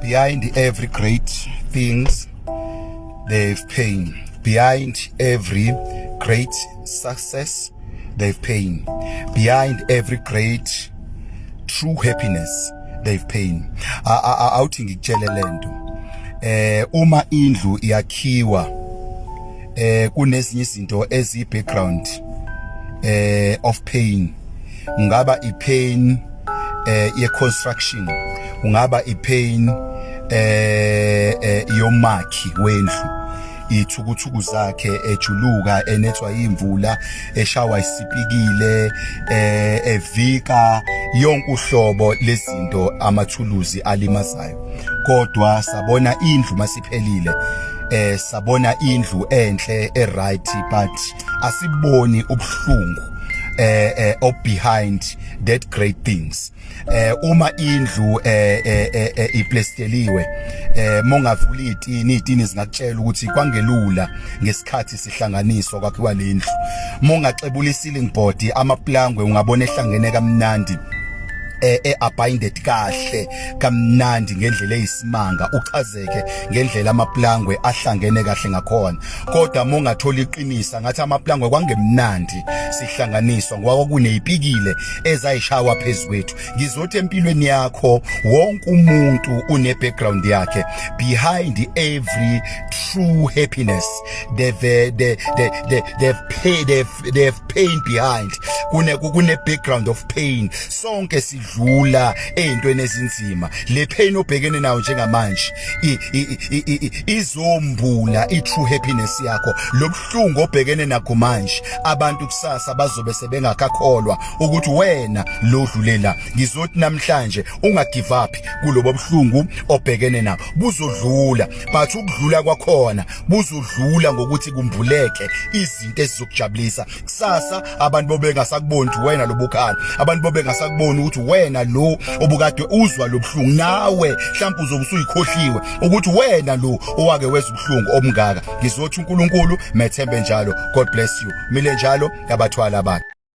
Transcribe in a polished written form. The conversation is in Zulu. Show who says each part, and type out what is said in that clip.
Speaker 1: Behind every great things there's pain. Behind every great success there's pain. Behind every great true happiness there's pain. Awuthi ngikutshele lento. Uma indlu iyakhiwa, kunezinye izinto ezi background of pain. Ungaba ipain ye construction, ungaba ipain yomakhi wendlu, ithukuthuku zakhe ejuluka, enethwa imvula, eshawa isipikile, evika yonke uhlobo lezinto, amathuluzi alimazayo. Kodwa sabona indlu masiphelile, sabona indlu enhle e right, but asiboni ubuhlungu of behind that great things. Uma indlu iplasteliwe, mongavula izitini, izitini zingakutshela ukuthi kwangelula ngesikhathi sihlanganiswa kwakhiwa lendlu. Mongaxebula i-ceiling board, amaplangwe ungabona ehlangene kamnandi, e-abinded kahle kamnandi ngendlela eyisimanga, uchazeke ngendlela amaplangwe ahlangene kahle ngakhona. Kodwa mongathola iqinisa ngathi amaplangwe kwangemnandi sihlanganiswa, ngoba kunezipikile ezayishawa phezukwethu. Ngizothi empilweni yakho, wonke umuntu une background yakhe. Behind every true happiness they've paid, they've pain behind. Kune background of pain. Sonke sidlula ezintweni ezinzima. Le pain obhekene nayo njengamanje izombula i true happiness yakho. Lobuhlungu obhekene nakho manje, abantu kusasa bazobe sebengakakholwa ukuthi wena lodlulela. Ngizothi namhlanje unga give up kulobo buhlungu obhekene nabo. Buzodlula, but ukudlula kwakhona buzodlula ngokuthi kumbuleke izinto ezizokujabulisa kusasa. Abantu bobe bengasakuboni ukuthi wena lobukhala, abantu bobe bengasakuboni ukuthi wena lo obukade uzwa lobuhlungu. Nawe mhlawumbe uzobe usuyikhohliwe ukuthi wena lo owake weza ubuhlungu obungaka. Ngizothi uNkulunkulu methembe njalo. God bless you. Mile njalo yabathwala abantu.